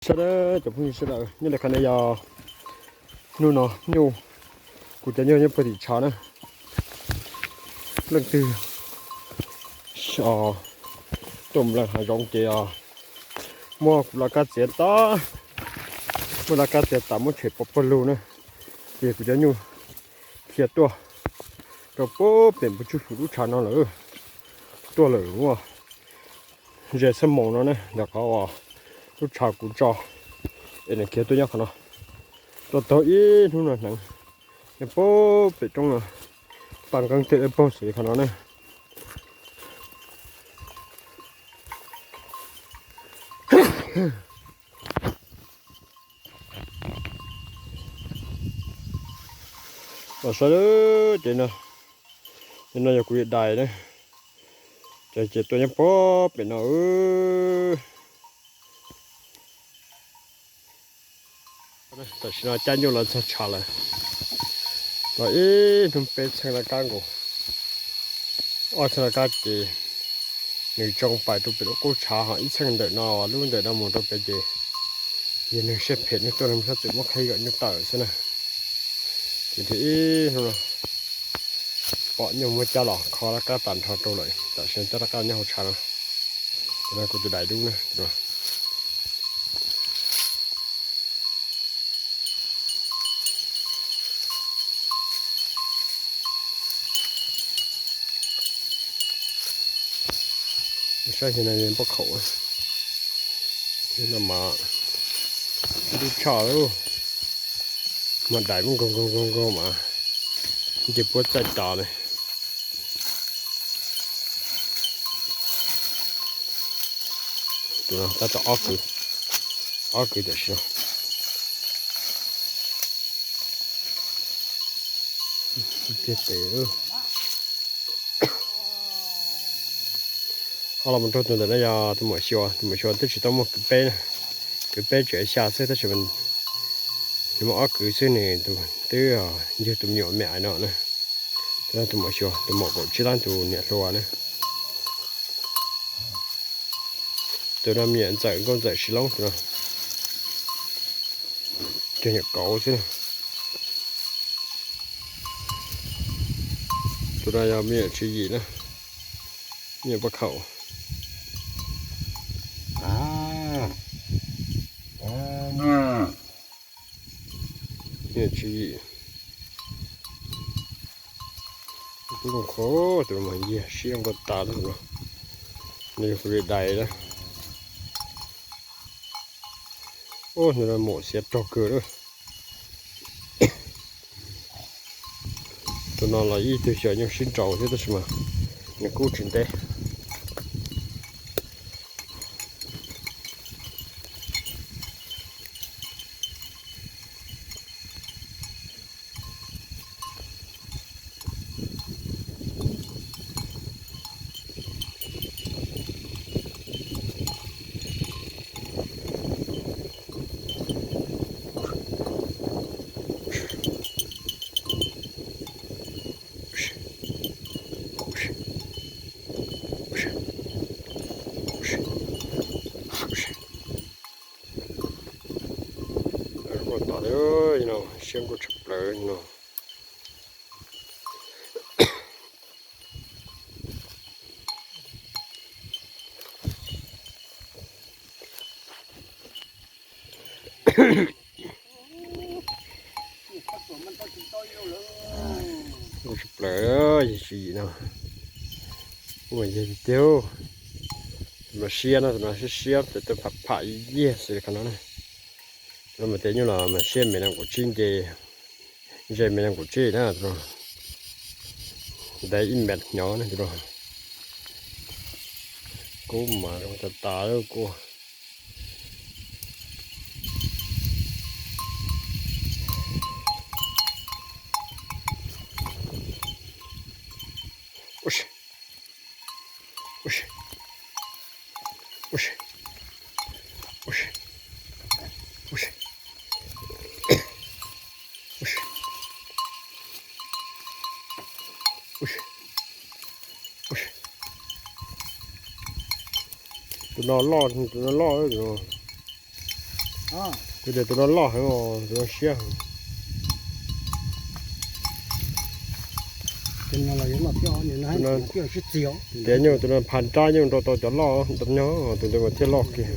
Sawv daws cov phooj ywg sawv daws, nyob li qhov no yog hnub no nyuj, kuv cov nyuj nyob puag tim tshav na. Leej twg tuaj nplees hav zoov ces muab kuv laj kab txiav tas, muab laj kab txiav tas muab tshem pov puag lug na, ces kuv cov nyuj khiav tuaj rau puag pem npus tswb hum lub tshav no lawm. Tuaj lawm ua ze xab moos no ne, ntawm qhov uas lub tshav kuv tso es nws khiav tuaj nyob qhov no. Tuaj tau ib hnub no hneev, nyob puag pem roob no, paj nqeeb tej dawb paug xwb qhov no ne. Los saib, ces no, ces no yog kuv li dais na, ces ces tuaj nyob puag pem no. Tam sim no cab nyuj los txog tshav lawm, los ib hnub peb txheej laj kab nkaus, ob txheej laj kab ces nws tsoo pais rau pem lub qub tshav, ho ib txheej ntawm no lub ntawm no mus rau pem ces yog neeg siab phem neeg tuaj neeg sab txwm muab qhib kom nyuj tawm xwb na. Ces nrhiav ib hnub no pom nyuj muab cab los kho laj kab tag nrho rau lawm, tam sim no cab laj kab nyob hauv tshav no. Tus no kuv tus dais dub na. Saib xyov no yog npaj khaum, no mas dub tshaj lawm, mas dais muab nkaug nkaug nkaug nkaug mas nce puab txaij tas li. Tus no tab tom ob kwv, ob kwv tam sim no. Tiag tes. Ho los mus rau tus ntawm no yog tus muam xyuas, tus muam xyuas twb tsis tau muaj kwv peb na, kwv peb tseem xya xwb tab sis nws muaj ob kwv xwb, nws tus twb yug tus me nyuam me me no na. Tus no tus muam xyuas, tus muam kaum tsib lab tus niam hluas na. Tus no me nyuam ntxawm nkauj ntxawm Siv Loob tus no. Cov nyuam kauv xwb na. Tus no yog me nyuam tswv yim na, me nyuam paj khaum. Me nyuam tswv yim. Tub zoo kho, tus no mas yog siab npaum tas li no. Nws yog kuv li dais na. Ub, nws muam xiav rog kawg lawm. Tus no los ib tug xyom nyuj sib nraus thiab tab sis mas nws kub tsis ntev. Ua tom no siab nkuj tshaj plaws no. Nkuj tshaj plaws, yog tswv yim no. Ua yog tiag, mas siab no, tus no siab siab, tus pham pham yig xwb li qhov no na. Tus no mas tias nyuj los mas siab me nees nkaum tsib nce, ze me nees nkaum tsib na tus no. Ntev ib mev hnyo na tus no. Kub mas tas tas lawm kub. Tus no loj, tus no loj, tus no. Kuv tias tus no loj heev os, tus no siab heev. Tias nyuag tus no pha nrab yeej nrau tau cov loj ntau nyog, tus ntawd mas thiaj loj kiag.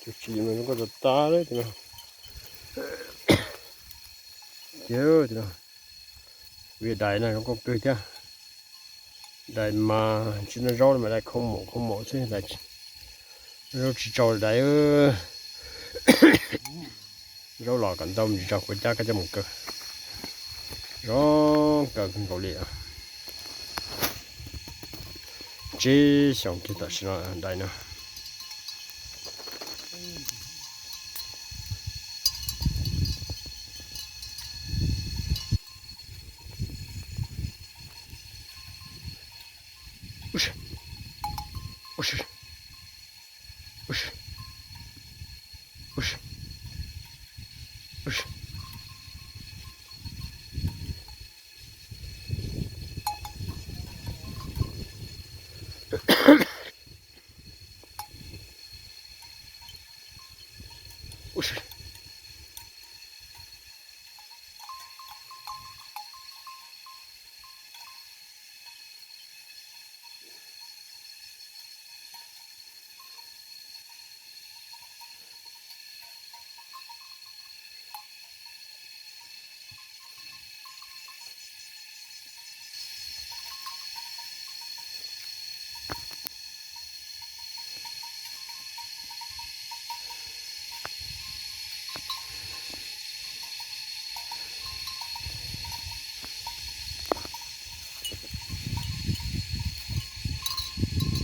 Tus tsis mas zoo nkauj tas tas li tus no. Tiag, tus no. Vim dais no zoo nkauj kawg thiab. Dais mas tsis noj zaub li mas dais khoob maum khoob maum xwb, dais zaub tsis tsau dais. Zaub los kom ntau mus tsis tso kuv cab koj coj mus kaw. Zoo kaw kawg nkaus li. Tsib xyoos kiag tam sim no dais no.